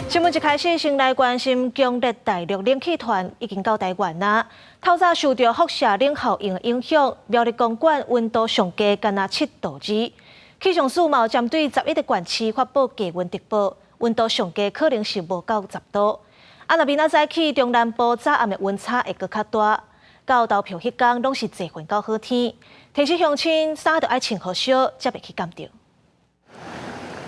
新聞一開始，先來關心強烈大陸冷氣團已經到台灣啦。透早受著輻射冷效應的影響，苗栗公館溫度上低干焦7度2。氣象署嘛有針對11個縣市發布低溫特報，溫度上低可能是無到10度。啊，若明仔早起中南部早暗的溫差會閣較大。到投票彼工攏是濟雲到好天，提醒鄉親衫著愛穿好少，才袂去感著。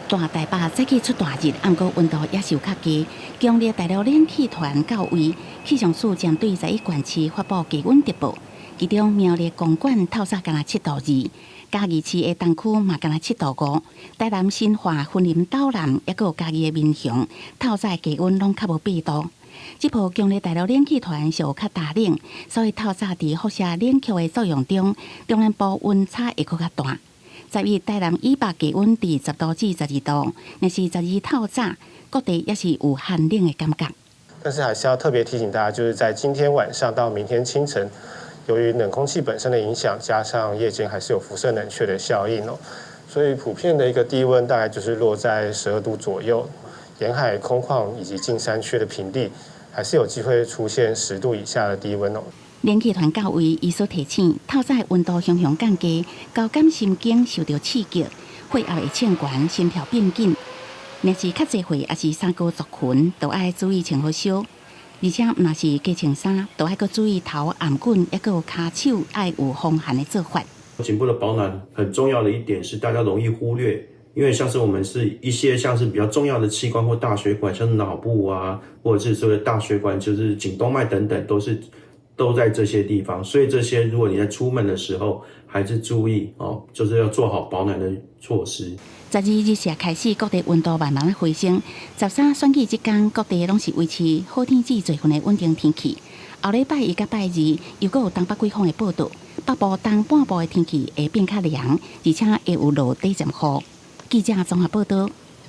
大台北早起出大熱，毋過溫度也是有較低。強烈大陸冷氣團到位，氣象署針對11縣市發布低溫特報，其中苗栗公館透早干焦7度2，嘉義市的東區嘛干焦7度5，台南新化、雲林斗南，抑閣有嘉義的民雄，透早低溫攏較無8度。這波強烈大陸冷氣團是有較大冷，所以透早佇輻射冷卻的作用中，中南部溫差會閣較大。11台南以北低溫佇10度至12度，若是12透早，各地也是有寒冷的感覺。但是還是要特別提醒大家，就是在今天晚上到明天清晨，由於冷空氣本身的影響，加上夜間還是有輻射冷卻的效應哦，所以普遍的一個低溫大概就是落在12度左右。沿海空曠以及近山區的平地，還是有機會出現10度以下的低溫哦。冷氣團到位，醫師提醒，透早溫度雄雄降低，交感神經受著刺激，血壓會衝懸，心跳變緊。若是較濟歲，抑是三高族群，都愛注意穿好少。而且，若是加穿衫，都愛閣注意頭頷頸，抑閣有跤手愛有防寒的做法。頸部的保暖很重要的一點是，大家容易忽略，因為像是我們是一些像是比較重要的器官或大血管，像腦部啊，或者是說的大血管，就是頸動脈等等，都在這些地方，所以這些如果你在出門的時候，還是注意哦，就是要做好保暖的措施。十二日時開始，各地溫度慢慢回升。13選舉這工，各地攏是維持好天至濟雲的穩定天氣。後禮拜一佮拜二，又閣有東北季風的報到，北部東半部的天氣會變較涼，而且會有落短暫雨。記者綜合報道。